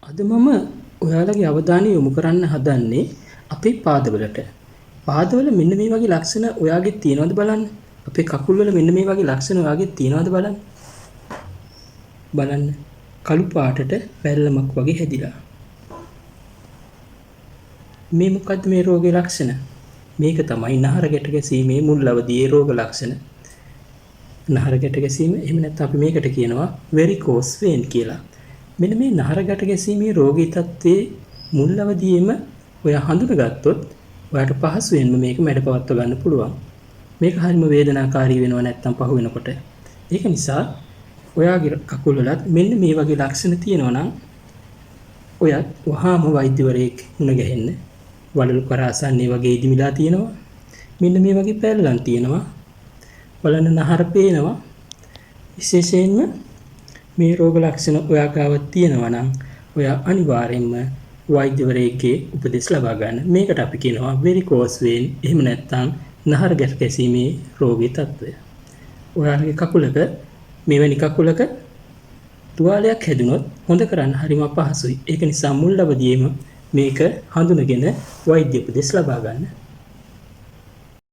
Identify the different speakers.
Speaker 1: අද මම ඔයාලගේ අවධානය යොමු කරන්න හදන්නේ අපේ පාදවලට. පාදවල මෙන්න මේ වගේ ලක්ෂණ ඔයාගේ තියෙනවද බලන්න. අපේ කකුල්වල මෙන්න මේ වගේ ලක්ෂණ ඔයාගේ තියෙනවද බලන්න. බලන්න කළු පාටට වැල්ලමක් වගේ හැදිලා. මේ මොකද්ද මේ රෝගේ ලක්ෂණ? මේක තමයි නහර ගැට ගැසීමේ මුල් අවදියේ රෝග ලක්ෂණ. නහර ගැට ගැසීම එහෙම නැත්නම් අපි මේකට කියනවා වෙරිකෝස් වේන් කියලා. මෙන්න මේ නහර ගැට ගැසීමේ රෝගී තත්ත්වයේ මුල් අවදියේම ඔයා හඳුනගත්තොත් ඔයාට පහසුවෙන්ම මේක මැඩපවත්ව ගන්න පුළුවන්. මේක හරිම වේදනාකාරී වෙනවා නැත්නම් පහු වෙනකොට. ඒක නිසා ඔයාගේ කකුල් වලත් මෙන්න මේ වගේ ලක්ෂණ තියෙනවා නම් ඔයත් වහාම වෛද්‍යවරයෙක් මුණ ගැහෙන්න. වළලු කරාසන්නේ වගේ ඉදිමිලා තියෙනවා. මෙන්න මේ වගේ පැල්ලම් තියෙනවා. බලන්න නහර පේනවා. විශේෂයෙන්ම මේ රෝග ලක්ෂණ ඔයා ගාව තියෙනවා නම් ඔයා අනිවාර්යයෙන්ම වෛද්‍යවරයෙක්ගේ උපදෙස් ලබා ගන්න. මේකට අපි කියනවා වෙරිකෝස් වේන් එහෙම නැත්නම් නහර ගැට ගැසීමේ රෝගී තත්ත්වය. ඔයාලගේ කකුලක මෙවැනි කකුලක තුවාලයක් හැදුනොත් හොඳ කරන්න හරිම අපහසුයි. ඒක නිසා මුල් අවදියේම මේක හඳුනගෙන වෛද්‍ය උපදෙස් ලබා ගන්න.